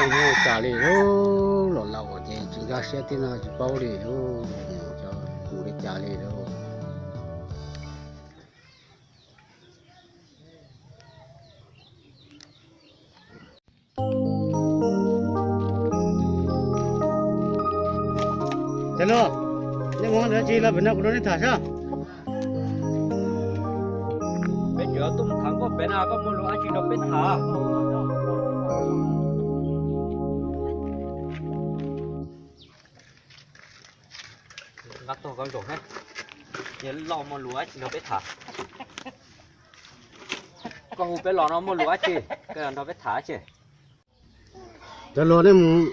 Mus li cas li lauj, los laus ces tsis nkag siab thiab no tsis paub li lauj, mus li cas li lauj. Cov laus, nej mus ua dab tsi los pem no kuv nrog nej tham saib. Peb tseem tuaj mus tham koj pem no, koj muaj lus dab tsi nrog peb tham? Nqa tuaj koj zaum ne, ces loj muaj lus dab tsi nrog peb tham. Koj hu peb los no muaj lus dab tsi, koj nrog peb tham dab tsi? Cov laus, nej mus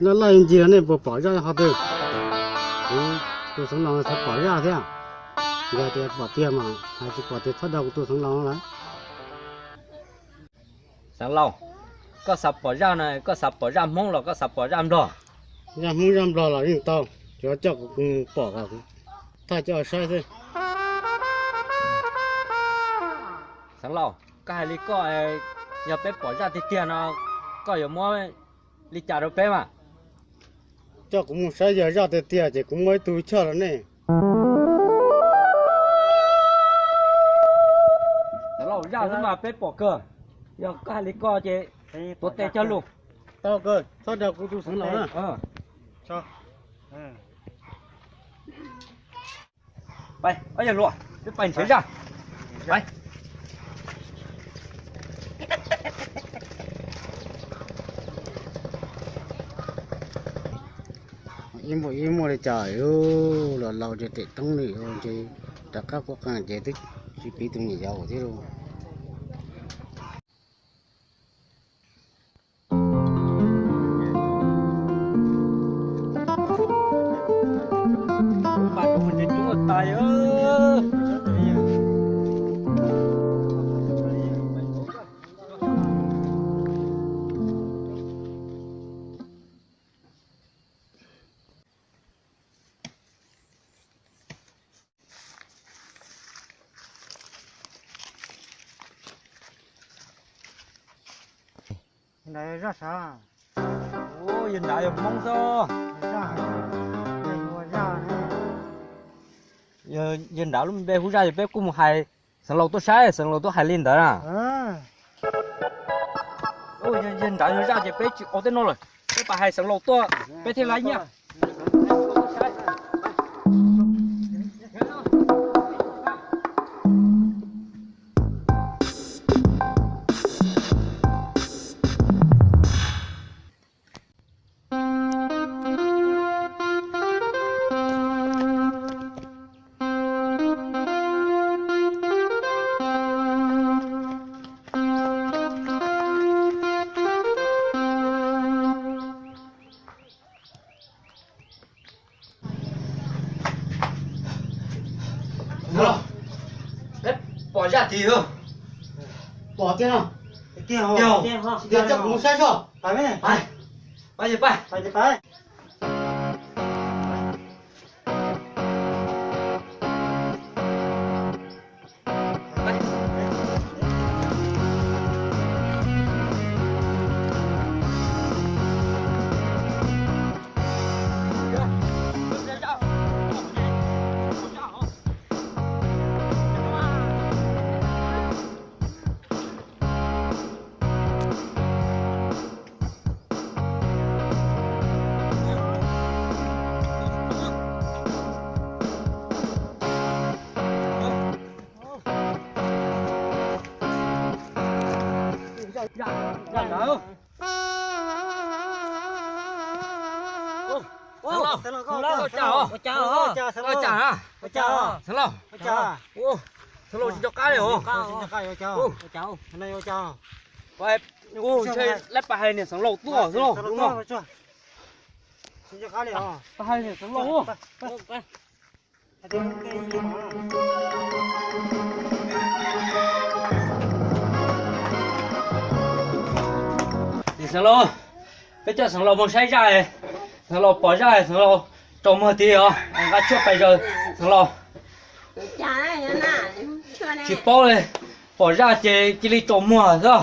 laj laj ncig nej puas pom zaj qhov twg? Kuv tus xeev laus xav pom zaj thiab. Yog tias pom tiag mas hais, tsis pom tiag txhob dag kuv tus xeev laus lawm. Xeev laus, koj xav pom zaj no koj xav pom zaj Hmoob los koj xav pom zaj Nplog? Zaj Hmoob zaj Nplog los yeej tau, tsuas coj kuv mus pom kom thaij coj saib xwb. Xeev laus, koj hais li koj, yog peb pom zaj tiag tiag no koj yuav muab li cas rau peb mas? Coj kuv mus saib, yog zaj tiag tiag ces kuv muab ib tug choj rau nej. Xeev laus, zaj xwb mas peb pom kawg, yog koj hais li koj ces tuav tes cog lus. Tau kawg, txhob dag kuv tus xeev laus na. Pais, ob yawg hluas, peb pais nrhiav zaj. Pais. Ib muaj ib muaj li cas, los laus ces tes toob li ces rov qab quaj qees ces twb tsis piv tus niam yau thiab lauj. Ntawd zaj sav. Yawg nrad yog Hmoob xwb. Yawg nrad lub npe hu zaj, yog peb kuj mus hais xeev laus tuaj saib, xeev laus tuaj hais li ntawd na. Yawg nrad yog zaj ces peb tsis ua tej no lawm, peb pais hais xeev laus tuaj, peb thiaj li nyiaj. Pom zaj tiag. Pom tiag no. Tiag, tiag, coj kuv mus saib tso. Pais, pais, pais. Xeev Laus, ua cas os? Ua cas na? Xeev Laus, Xeev Laus tsis nco qab li os. Ntshe lawv pais hais niam Xeev Laus tuaj, Xeev Laus, pais hais niam Xeev Laus. Xeev Laus, peb coj Xeev Laus mus saib zaj, Xeev Laus pom zaj, Xeev Laus tsaus muag tiag os, nqa tshuaj pais zaws Xeev Laus. Tsis paub li, pom zaj ces cia li tsaus muag xwb.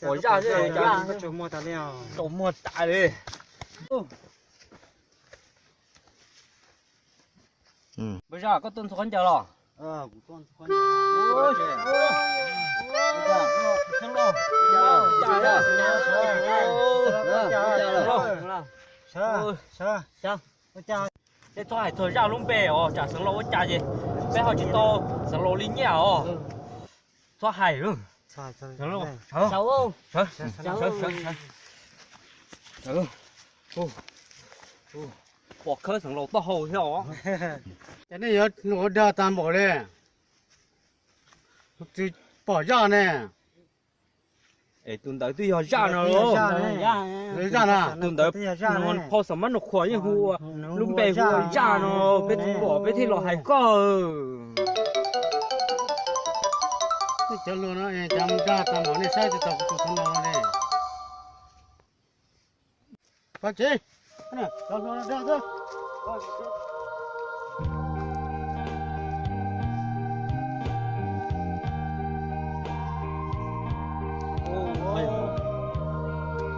Pom zaj xwb, tsaus muag tas li. Npawg Zaj, koj tuaj ntxhua khaub ncaws los? Peb txhob hais txog Zaj lub npe os, tsam Xeev Laus ua cas ces peb ho tsis tau Xeev Laus li nyiaj os. Txhob hais. Pom khawb Xeev Laus taub hau thiab os. Ces nej yuav ua dag tas npaum li. Tsis pom Zaj ne. Es tus ntawd twb yog Zaj no los? Zaj na. Tus ntawd phau Xam Mab Nus Khuam yeej hu ua, lub npe hu ua Zaj no, peb twb pom peb thiaj los hais koj. Nej cov hluas no es cas mus dag tas npaum, nej saib tsis taus kuv tus Xeev Laus no ne. Pov tsev, cov hluas no dag xwb.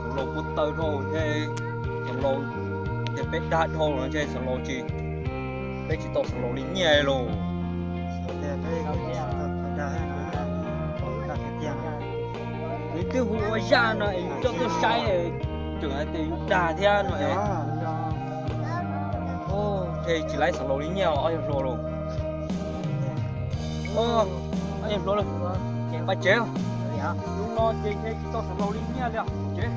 Xeev Laus kuj tawv dhau ntshe, Xeev Laus, ces peb dag dhau los ntshe Xeev Laus tsis, peb tsis tau Xeev Laus li nyiaj los. Nws twb hu ua Zaj no es yus coj tuaj saib, tseem hais tias yus dag thiab no es. Ntshe tsis laib Xeev Laus li nyiaj os ob yawg hluas los. Ob yawg hluas los, pov tsev, hnub no ces ntshe tsis tau Xeev Laus li nyiaj li os, pov tsev.